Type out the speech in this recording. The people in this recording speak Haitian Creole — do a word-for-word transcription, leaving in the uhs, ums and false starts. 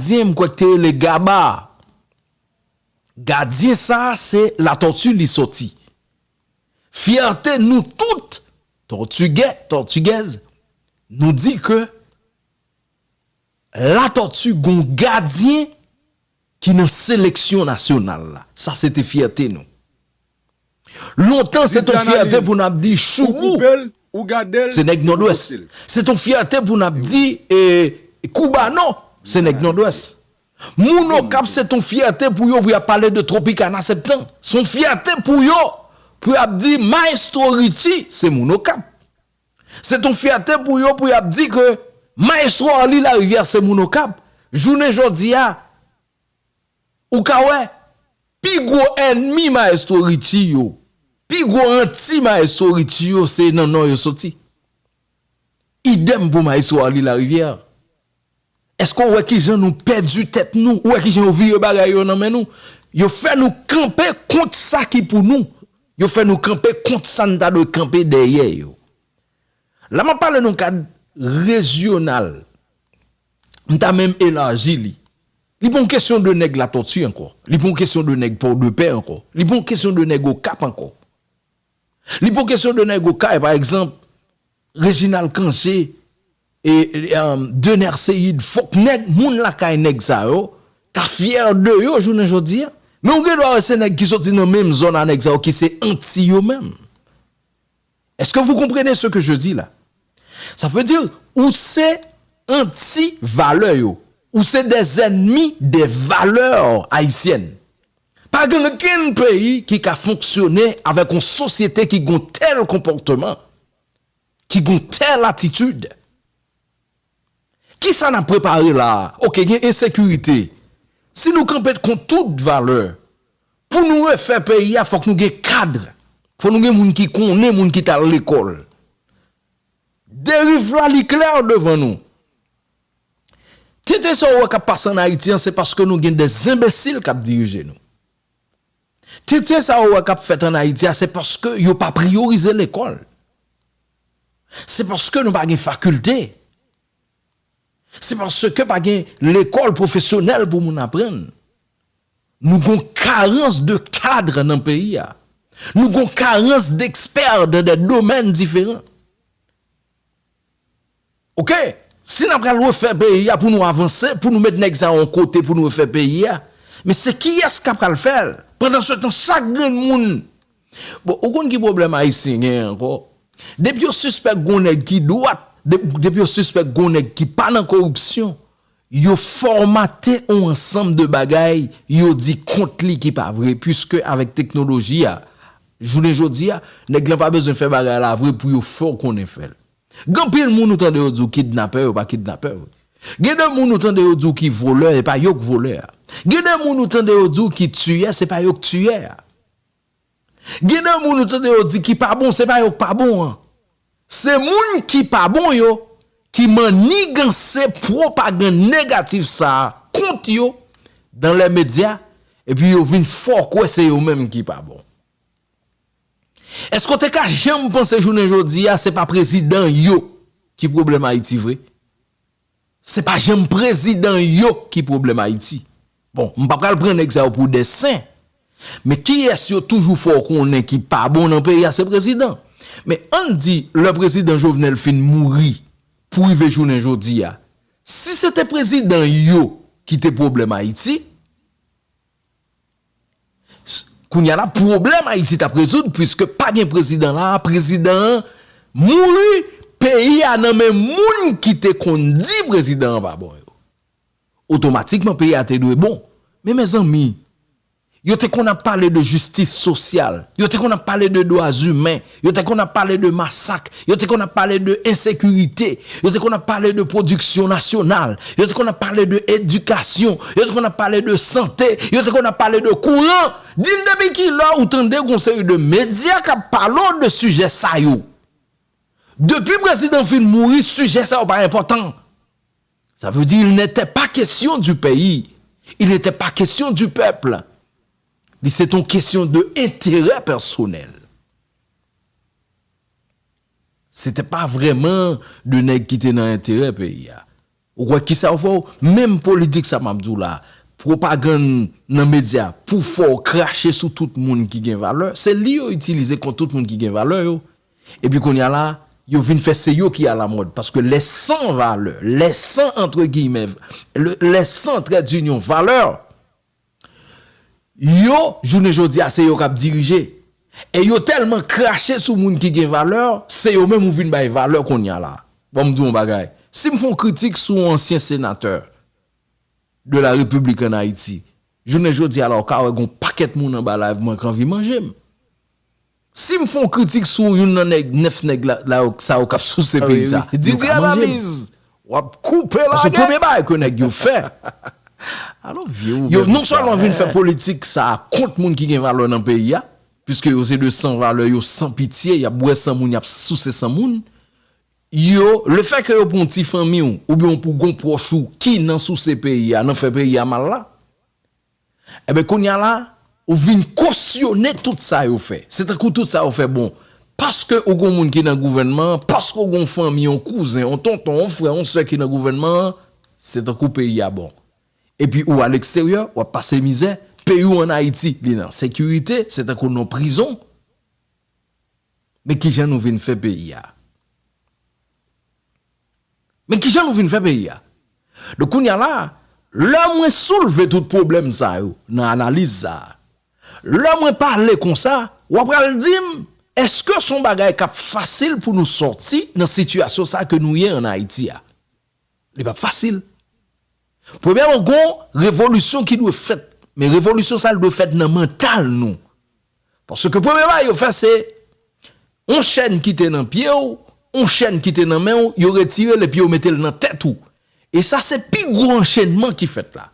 gadyen, m kwè k te rele Gaba. Gadyen sa a, se Latòti li soti. Fyète nou tout, Tòtigè, Tòtigèz, nou di ke Latòti gon gadyen ki nan seleksyon nasyonal la. Sa se te fyète nou. Lontan, se t on fyète pou n ap di Choubou, se nèg Nòdwès. Se t on fyète pou n ap di, e, Koubano, se nèg Nòdwès. Moun Okap, se t on fyète pou yo, pou y ap pale de Tropicana Septan. Se on fyète pou yo, pou y ap di Maestro Richie, se moun Okap. Se t on fyète pou yo, pou y ap di ke Maestro Arly Larivière, se moun Okap. Jounen jodi a, ou ka wè, pi gwo ènmi Maestro Richie yo, pi gwo anti Maestro Richie yo, se nan Nò yo soti. Idèm pou Maestro Arly Larivière. Èske w wè kijan nou pèdi tèt nou? Ou wè kijan yo vire bagay yo nan men nou? Yo fè nou kanpe kont sa ki pou nou. Yo fè nou kanpe kont sa n ta dwe kanpe dèyè yo. La m ap pale nan kad rejyonal. M ta menm elaji li. Li pa yon kesyon de nèg Latòti ankò. Li pa yon kesyon de nèg Pòdepè ankò. Li pa yon kesyon de nèg Okap ankò. Li pa yon kesyon de nèg Okay, pa egzanp, Reginald Canché, e, e, um, Dener Ceïde, fòk nèg, moun lakay nèg sa yo, ta fyè de yo jounen jodi a. Men ou gen dwa wè se nèg ki soti nan menm zòn a nèg sa yo ki se anti yo menm. Est-ce que vous comprenez ce que je dis là? Sa vle di, ou se anti valè yo. Ou se des ennemis des valeurs haïtiennes. Pa gen okenn peyi ki ka fonksyone avèk yon sosyete ki gon tèl konpòtman, ki gon tèl atitid. Kisa n ap prepare la a? Oke, gen ensekirite. Si nou kanpe kont tout valè, pou nou refè peyi a, fòk nou gen kad. Fòk nou gen moun ki konnen, moun ki t al lekòl. Deriv la, li klè devan nou. Tenten sa w wè k ap pase ann Ayiti an, se paske nou gen de enbesil k ap dirije nou. Tenten sa w wè k ap fèt ann Ayiti a, se paske yo pa priyorize lekòl. Se paske nou pa gen fakilte. Se paske pa gen lekòl pwofesyonèl pou moun aprann. Nou gon karans de kad nan peyi a. Nou gon karans dekspè dan de domèn diferan. Oke, si n ap pral refè peyi a pou nou avanse, pou nou met nèg sa yo yon kote pou nou refè peyi a, men se kiyès k ap pral fè l? Pandansetan, chak grenn moun. Bon, ou konn ki pwoblèm Ayisyen genyen ankò? Depi yo sispèk gon nèg ki dwat, de- depi yo sispèk gon nèg ki pa nan koripsyon, yo fòmate yon ansanm de bagay, yo di kont li ki pa vre, puiske avèk teknoloji a, jounen jodi a, nèg lan pa bezwen fè bagay la vre pou yo fè w konnen fè l. Gen anpil moun ou tande yo di w kidnapè, yo pa kidnapè vre. Gen de moun ou tande yo di w ki volè, e pa yo k volè a. Gen de moun ou tande yo di w ki tiyè, se pa yo k tiyè a. Gen de moun ou tande yo di ki pa bon, se pa yo k pa bon an. Se moun ki pa bon yo ki manniganse pwopagann negatif sa a kont yo dan lè medya, epi yo vin fè w kwè se yo menm ki pa bon. Èske w te ka janm panse jounen jodi a se pa prezidan yo ki pwoblèm Ayiti vre? Se pa janm prezidan yo ki pwoblèm Ayiti. Bon, m pa pral pran nèg sa yo pou de sen, men kiyès yo toujou fè w konnen ki pa bon nan peyi a, se prezidan. Men ann di, lè prezidan Jovenel fin mouri pou rive jounen jodi a, si se te prezidan yo ki te pwoblèm Ayiti, kounye a la, pwoblèm Ayiti t ap rezoud, puiske pa gen prezidan la a, prezidan an mouri, peyi a nan men moun ki te konn di prezidan an pa bon yo. Otomatikman, peyi a te dwe bon. Men mezanmi, yo te konn ap pale de jistis sosyal, yo te konn ap pale de dwa imen, yo te konn ap pale de masak, yo te konn ap pale de ensekirite, yo te konn ap pale de pwodiksyon nasyonal, yo te konn ap pale de edikasyon, yo te konn ap pale de sante, yo te konn ap pale de kouran. Di m depi kilè ou tande gon seri de medya k ap pale w de sijè sa yo? Depi prezidan fin mouri, sijè sa yo pa enpòtan. Ça veut dire, il n'était pas question du pays. Il n'était pas question du peuple. Li se t on kesyon de enterè pèsonèl. Se te pa vrèman de nèg ki te nan enterè peyi a. Ou kwè kisa yo fè w? Menm politik sa m ap di w la, pwopagann nan medya pou fè w krache sou tout moun ki gen valè, se li yo itilize kont tout moun ki gen valè yo. Epi kounye a la, yo vin fè se yo ki alamòd. Paske les sans valeurs, les sans entre guillemets, le- les sans trait d'union valeurs, yo, jounen jodi a, se yo k ap dirije. E yo tèlman krache sou moun ki gen valè, se yo menm ou vin bay valè kounye a la. Bon, m di w yon bagay. Si m fè yon kritik sou yon ansyen senatè de la République en Haïti, jounen jodi a la, ou ka wè gon pakèt moun anba live mwen k anvi manje m. Si m fè yon kritik sou youn nan nèg, nèf nèg la, la yo, sa yo k ap souse peyi sa, yo ka manje m. Didi Analiz, w ap koupe lagè. Paske premye bagay ke nèg yo fè, Alò, vye ou yo non sèlman vin fè politik sa a kont moun ki gen valè nan peyi a, piske yo se de san valè, yo san pitye, y ap bwè san moun, y ap souse san moun. Yo, lefètke yo pran yon ti fanmi w, oubyen ou pran yon pwòch ou ki nan souse peyi a, nan fè peyi a mal la, enben kounye a la, ou vin kosyone tout sa yo fè. Se tankou tout sa yo fè bon. Paske ou gon moun ki nan gouvènman an, paske ou gon fanmi, yon kouzen, yon tonton, yon frè, yon sè ki nan gouvènman an, se tankou peyi a bon. Epi ou aleksteryè, w ap pase mizè, peyi w ann Ayiti, li nan sekirite, se tankou nan prizon. Men kijan nou vin fè peyi a? Men kijan nou vin fè peyi a? Donk kounye a la, lè mwen soulve tout pwoblèm sa yo nan analiz sa a, lè mwen pale konsa, w ap pral di m, èske s on bagay k ap fasil pou nou sòti nan sitiyasyon sa a ke nou ye ann Ayiti a? Li p ap fasil. Premyèman, gon revolisyon ki dwe fèt. Men revolisyon sa a, li dwe fèt nan mantal nou. Paske premye bagay yo fè, se yon chèn ki te nan pye w, yon chèn ki te nan men w, yo retire l epi yo mete l nan tèt ou. E sa, se pi gwo anchènman ki fèt la.